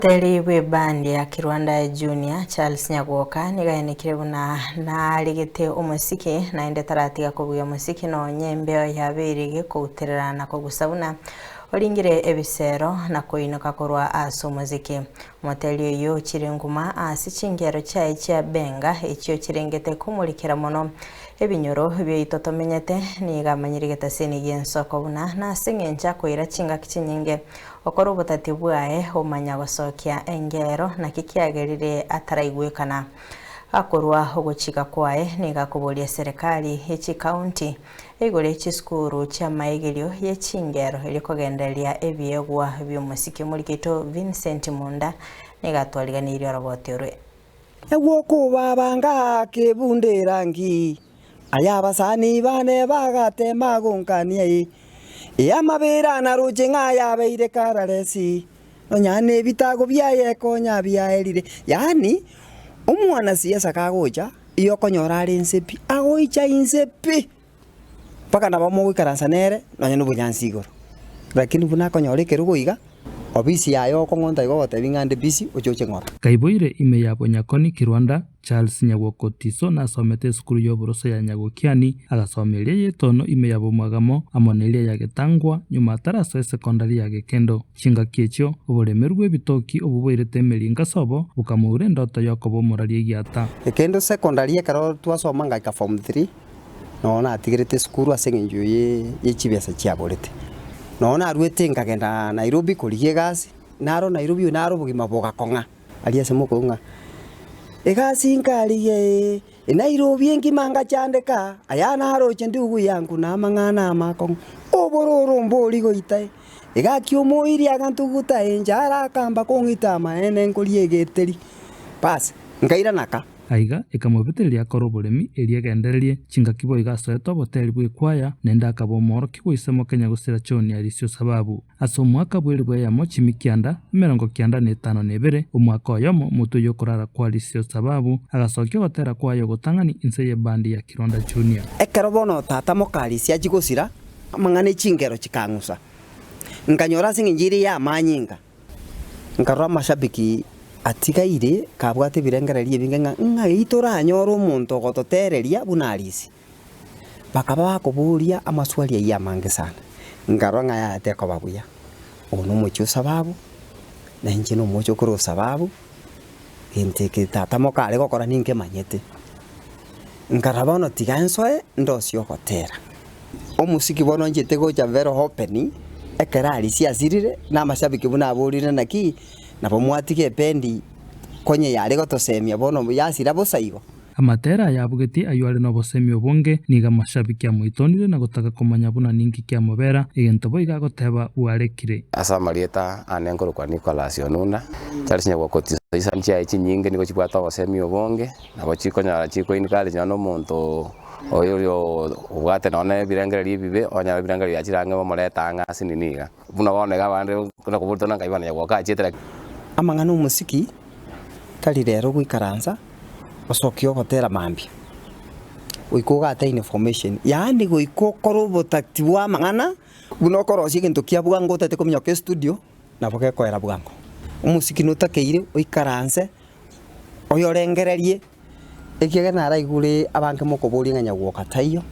Omoteri bw'ebandi ya Kirwanda Junior, Charles Nyagwoka, nigo aenekire buna narigete omosiki naende taratiga kobugia omosiki nonye embeo yabeire gekouterera na kogusa buna oringire ebisero na koinoka korwa ase omosiki. Omoteri oyio ochire nguma ase chingero chiaye chia benga echio chirengete komorikera mono ebinyoro biaito tomenyete, nigo amanyire getasini gi'ensoko buna nase eng'encho akoira chingaki chinyinge Okore obotati bwaye omanya gosokia engeero, naki kiagerire ataraigwekana. Akorua ogochika kwaye nigo akoboria eserekari ye chikaunti eigore chisukuru chi'amaegerio ye chingero erio kogendereria ebiegwa bi'omosiki. Omoriki oito Vincent Munda nigo atwariganeirie oroboti orwe. Egwokobabanga kebunde erangi, aye abasani bane bagatema gonkania ee, ee amabera naroche ng'a yabeire kararesi, nonya nebitago biaye konya biaerire. Yaani omwanasiasa kagocha, iyo okonyora are inse pi, agoicha inse pi. Mpaka nabo mogoikaransa nere nonya nobonyansi igoro. Lakini buna akonyora ekerogo iga, obisi yaye okong'onta igo ogotebia ng'a nde busy oche oche ng'ora. Kaiboire ime ya Bonyakoni Kirwanda, Charles Nyagwoko Tiso nasomete esukuru y'oboroso ya Nyagokiani, agasoma eria y'etono ime ya Bomwagamo amo neria ya Getangwa nyuma atarasoa esekondari ya Gekendo. Chingaki echio, oboremeru bw'ebitoki obwo boirete emeringa sobo bokamoura endoto y'okoba omoraria egiata. Gekendo secondary ekero twasoma ngaika form three. Nonya natigerete esukuru ase eng'encho ye chibesa chiaborete. Nonya naruete nkagenda Nairobi korigia egasi, naro Nairobi oyo naro obogima bogakong'a. Aria ase mokong'u ng'a egasi nkarigia ee, Nairobi engima ngachandeka, aya naroche ndugu yangu na amang'ana amakong'u, obororo mbori goita ee, egaki omoiri agantuguta enchara akamba kong'ita amaene nkoria egeteri. Bas, nkairana ka. Aiga ekamobetereria akore oboremi, erio egendererie chingaki boigo asoete oboteri bw'ekwaya, naende akaba omoorokigwa ise mokenya gosira John Arisio Sababu. Ase omwaka bw'elifu eyemo chimi kianda, emerongo kianda na etano na ebere, omwaka oyomo, motwe y'okorara kwa Arisio Sababu, agasokia ogotera kwaye ogotang'ani inse y'ebandi ya Kironda Junior. Ekero bono tata moka Arisia achia gosira, amang'ana e chingero chikang'usa. Nkanyora ase engencho eria y'amanyinga. Nkarora amashabiki atigaire kabwate ebirengererio ebinge ng'a ng'ai toranyore omonto ogototereria buna Arisi. Bakaba bakoboria amaswali ayio amange sana. Nkarora ng'a yaya tekoba buya, oyo nomochie o sababu, na inche nomochie okore o sababu, gento eke tata moka are gokora ninkemanyete. Nkarora bono tiga nsoe ndosie ogotera. Omosiki bono onchete gocha very open, ekero Arisi asirire, na amashabiki buna aborire naki, nabo mwatiga ebendi konye yare gotosemia bono yasira bosa igo. Amatera aya abugetie ayio are nobosemi obonge, nigo amashabiki amoitonire na gotaka komanya buna ninki kiamobera, egento boigo agoteba bwarekire. Ase amarieta ane nkorokwa Nicholas Onunda, Charles Nyagwoko chisani chiaye chinyinge nigo chibwate obosemi obonge, nabo chikonyora chiko encourage nonye na omonto oyo oria obwate nonye na ebirengererio ebibe, onyore ebirengererio biachire ang'e bamorete ang'e ase nini iga. Buna bono iga abande buna koborwa tore nkai bono Nyagwoka achiete lakini. Amang'ana omosiki tari rero goikaransa osokie ogotera mambia, goika ogate information, yaani goika okore obotati bwa amang'ana buna okorosia egento kia bwango otagete kominyoka estudio nabo gekoera bwango. Omosiki notakeire oikaranse oyorengererie. Ekiagera naraigure abange mokoboria ng'a nyagwoka taiyo,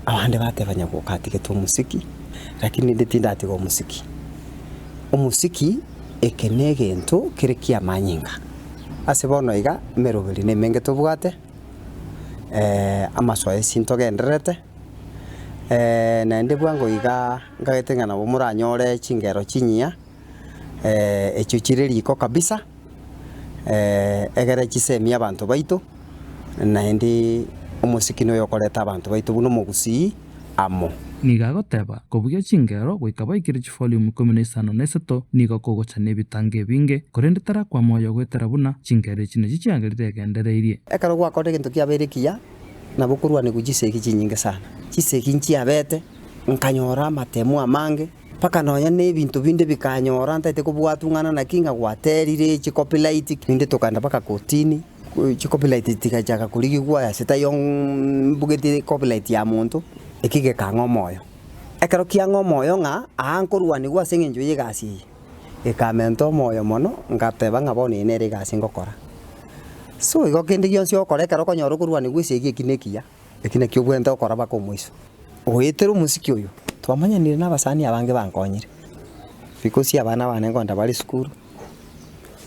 abande bateba nyagwoka atigete omosiki, lakini rende tindatiga omosiki. Omosiki eke negento kere ki'amanyinga. Ase bono iga emeroberi nemenge tobwate, amasoesi ntogendererete, naende bwango iga nkagete ng'a nabo moranyore chingero chinyiya, echio chire riko kabisa. Egere chisemie abanto baito, naende omosiki noyo okoreta abanto baito buna omogusii amo. Nigo agoteba, Kobugia chingero goika baikire chifoliumu ikomi na isano na isato nigo kogocha nebitango ebinge, korende tarakwama oyo goetera buna chingero echi nachio chiagerire egendereirie. Ekero gwakorire egento kiabeire ekiya, nabo okorwanigwa chisegi chinyinge sana. Chisegi nchiabete, nkanyora amatemo amange. Mpaka nonya nebinto binde bikanyora ntaete kobwatung'ana naki ng'a gwaterire chicopyright, rinde tokagenda mpaka kotini, chicopyright chigachaka korigigwa ase taiyo mbugete copyright ya monto, eki gekang'a omoyo. Ekero kiang'a omoyo ng'a aa nkorwanigwa ase eng'encho ya egasi eye. Ekamenta omoyo mono, ngateba ng'a bono eye nere egasi ngokora. So igo kende gionsi ogokora ekero okonyora okorwanigwa esegi eki nekiya, eki nakio obwenerete gokora mpaka omoiso. Goetera omosiki oyo, twamanyanire na abasani abange bankonyire, because abana bane nkonda bare esukuru,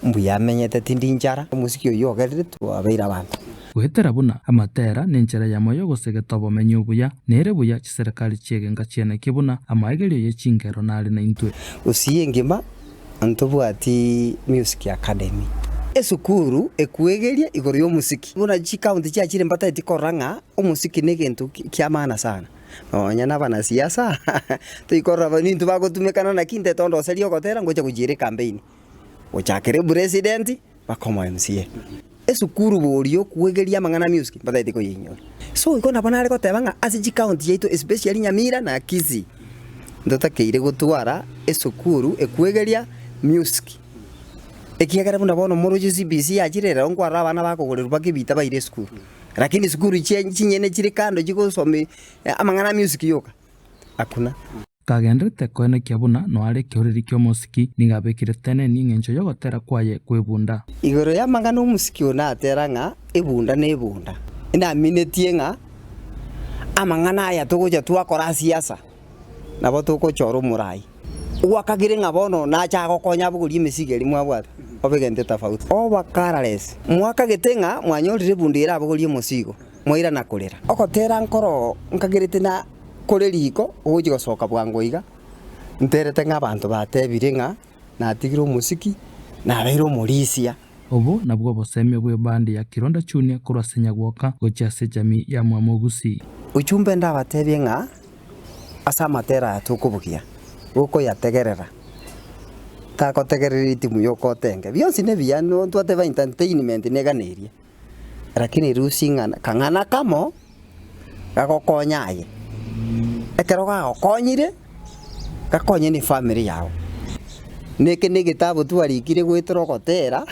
mbuya amenyete tindi nchara, omosiki oyio ogerire twabeire abanto. Goetera buna amatera nenchera eyemo y'ogosegeta obomenyi obuya, nere buya chiserekari chi'egenka chi'eneki buna amaegerio ye chingero nare naintwe. Gusii engima ntobwati Music Academy. Esukuru ekwegeria igoro y'omosiki. Buna chikaunti chiachire mbatageti korora ng'a omosiki negento kia maana sana. Nonya na abanasiasa toikorora nintwe bagotumekana naki inte tondoserie ogotera ngocha gochiera ekampeini. Gochakera epresident mpaka omo MCA. Esukuru boria okwegeria amang'ana a music mbatagete koyeinyora. So igo nabo nare goteba ng'a ase chicounty chiaito especially Nyamira na Kisii ntotakeire gotwara esukuru ekwegeria music ekiagera buna bono moroche CBC yachire rero nkwarora abana bakogorerwa mpaka ebita baire esukuru. Lakini sukuru chie chinyene chire kando chigosomia amang'ana a music yoka hakuna. Kagenderete koenekia buna noare ekeoreri ki'omosiki, nigo abekire teneni engencho y'ogotera kwaye kw'ebunda. Igoro y'amang'ana omosiki oyo natera ng'a ebunda nebunda, inaminetie ng'a amang'ana aya togocha twakora ase siasa nabo togochora omorai. Gwakagire ng'a bono nache agokonya abogorie emesigo eria mwabwate, obe egento etafauti. Oba careless, mwakagete ng'a mwanyorire ebunda ere abogorie omosigo, mwairana korera. Ogotera nkoro nkagerete na Kore riko ogochia gosoka bwango iga, nterete ng'a abanto batebire ng'a natigire omosiki, nabeire omorisia. Obo nabwo obosemia bw'ebandi ya Kironda Junior korwa ase Nyagwoka gochia ase ejamii ya Mwamogusi. Ujumbe ndabatebie ng'a ase amatera aya tokobugia, gokoyategerera, tagotegerera etimu yokotenge, bionsi nebiya ntwateba entertainment neganerie. Lakini rusia ing'ana kang'ana kamo gagokonya aye, ekero gagokonyire, gakonye na efamiri yago. Na eke na egetabu twarikire goetera ogotera,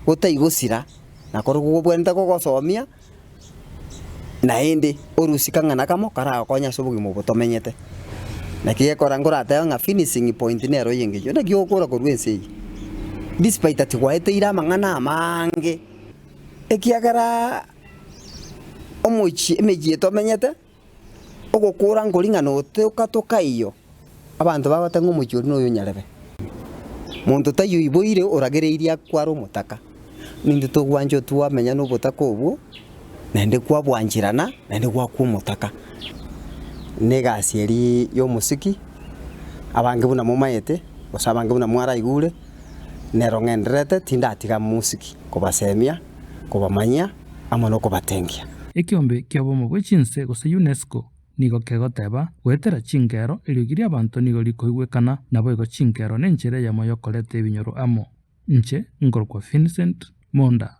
gotai gosira, na korokwo kobwenerete kogosomia, naende orusie kang'ana kamo karagokonye ase obogima obo tomenyete. Naki gekora nkoratebe ng'a finishing point nero ey'engencho, naki ogokora korwa ense eye, despite ati gwaeteire amang'ana amange. Ekiagera omochie emechie tomenyete, ogokora nkori ng'a notoka tokaiyo, abanto bagoteba ng'a omochie oria noyo nyarebe. Monto taiyo oiboire oragereirie akware omotaka, nintwe togwancha twamenya na obotaka obwo, naende kwabwancherana, naende gwakwa omotaka. Na egasi eria ya omosiki, abange buna momaete, gose abange buna mwaraigure. Nero ng'endererete tindatiga mosiki kobasemia, kobamanyia, amo nokobatengia. Ekeombe ki'obomo bwe chinse gose UNESCO nigo kegoteba, Goetera chingero, eriogi ri'abanto nigo rikoigwekana, naboigo chingero nenchera eyemo y'okoreta ebinyoro amo. Inche nkorokwa Vincent Monda.